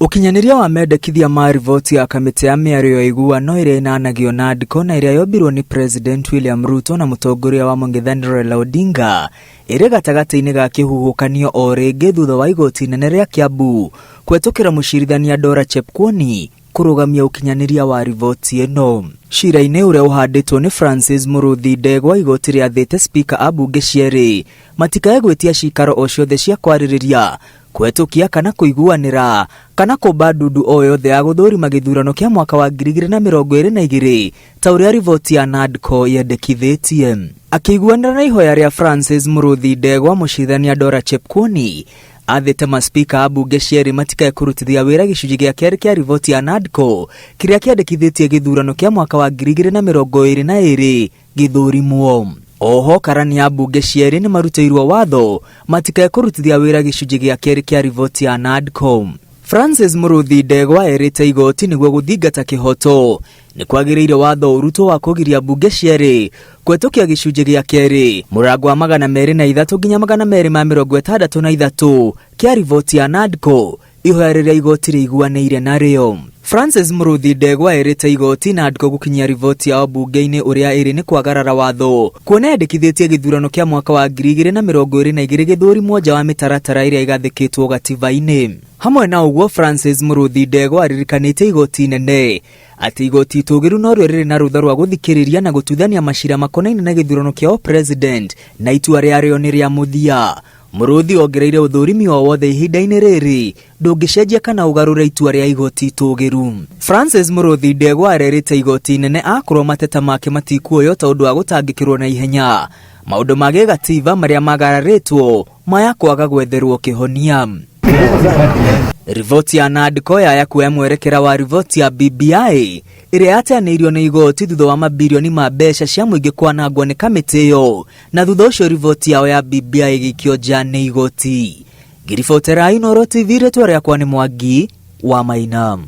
Ũkinyanĩria wa mendekithia ma riboti ya kamĩtĩ ya mĩario ya ũiguano ĩrĩa ĩnanagio NADCO na ĩrĩa yombirwo nĩ President William Ruto na mũtongoria wa mũng'ethanĩro Raila Odinga ĩrĩ gatagatĩ-inĩ ga kĩhuhũkanio o rĩngĩ thutha wa igoti inene rĩa Kiambu kũhetũkĩra mũcirithania Dora Chepkwony kũrũgamia ũkinyanĩria wa riboti ĩno. Cira-inĩ ũrĩa ũhandĩtwo nĩ Francis Mũrũthi Ndegwa igoti rĩathĩte spika a mbunge cierĩ matikae gwĩtia cikaro o ciothe cia kwarĩrĩria kũhetũkia kana kũiguanĩra kana kũmba ndundu o yothe ya gũthũrima gĩthurano kĩa mwaka wa 2022 ta ũrĩa riboti ya NADCO yendekithĩtie. Akĩiguanĩra na ihoya rĩa Francis Mũrũthi Ndegwa, mũcirithania Dora Chepkwony athĩte maspika a mbunge cierĩ matikae kũrutithia wĩra gĩcunjĩ gĩa kerĩ kĩa riboti ya NADCO kĩrĩa kĩandĩkithĩtie gĩthurano kĩa mwaka wa 2022 gĩthũrimwo. Oho karani a mbunge cierĩ nĩ marutĩirwo watho matikae kũrutithia wĩra gĩcunjĩ gĩa kerĩ kĩa riboti ya NADCO. Francis Mũrũthi Ndegwa erĩte igoti nĩguo gũthingata kĩhoto nĩ kwagĩrĩire watho ũrutwo wa kũgiria mbunge cierĩ kũhetũkia gĩcunjĩ gĩa kerĩ mũrango wa 203 nginya 263 kĩa riboti ya NADCO ihoya rĩrĩa igoti rĩiguanĩire narĩo. Francis Mũrũthi Ndegwa erĩte igoti NADCO gũkinyia riboti yao mbunge-inĩ ũrĩa ĩrĩ nĩ kwagarara watho kuona yandĩkithĩtie gĩthurano kĩa mwaka wa 2022 gĩthũrimwo nja wa mĩtaratara ĩrĩa ĩgathĩkĩtwo gatiba-inĩ. Hamwe na ũguo Francis Mũrũthi Ndegwa aririkanĩte igoti inene atĩ igoti itũgĩru norĩo rĩrĩ na rũtha rwa gũthikĩrĩria na gũtuithania macira makonainie na gĩthurano kĩa president na itua rĩarĩo nĩ rĩa mũthia. Mũrũthi ongereire ũthũrimi o wothe ihinda-inĩ rĩrĩ ndũngĩcenjia kana ũgarũre itua rĩa igoti itũgĩru. Francis Mũrũthi Ndegwa arerĩte igoti inene akorwo mateta make matikuoywo ta ũndũ wa gũtangĩkĩrwo na ihenya maũndũ ma gĩgatiba marĩa magararĩtwo maya kwaga gwetherwo kĩhonia. Riboti ya NADCO yaya kuoya mwerekera wa riboti ya BBI ĩrĩa yateanĩirio nĩ igoti thutha wa mabirioni ma mbeca cia mũingĩ kwanangwo nĩ kamĩtĩ ĩyo na thutha ũcio riboti yao ya BBI ĩgĩikio nja nĩ igoti. Ngĩribotera Inooro TV rĩtwa rĩakwa nĩ Mwangi wa Maina.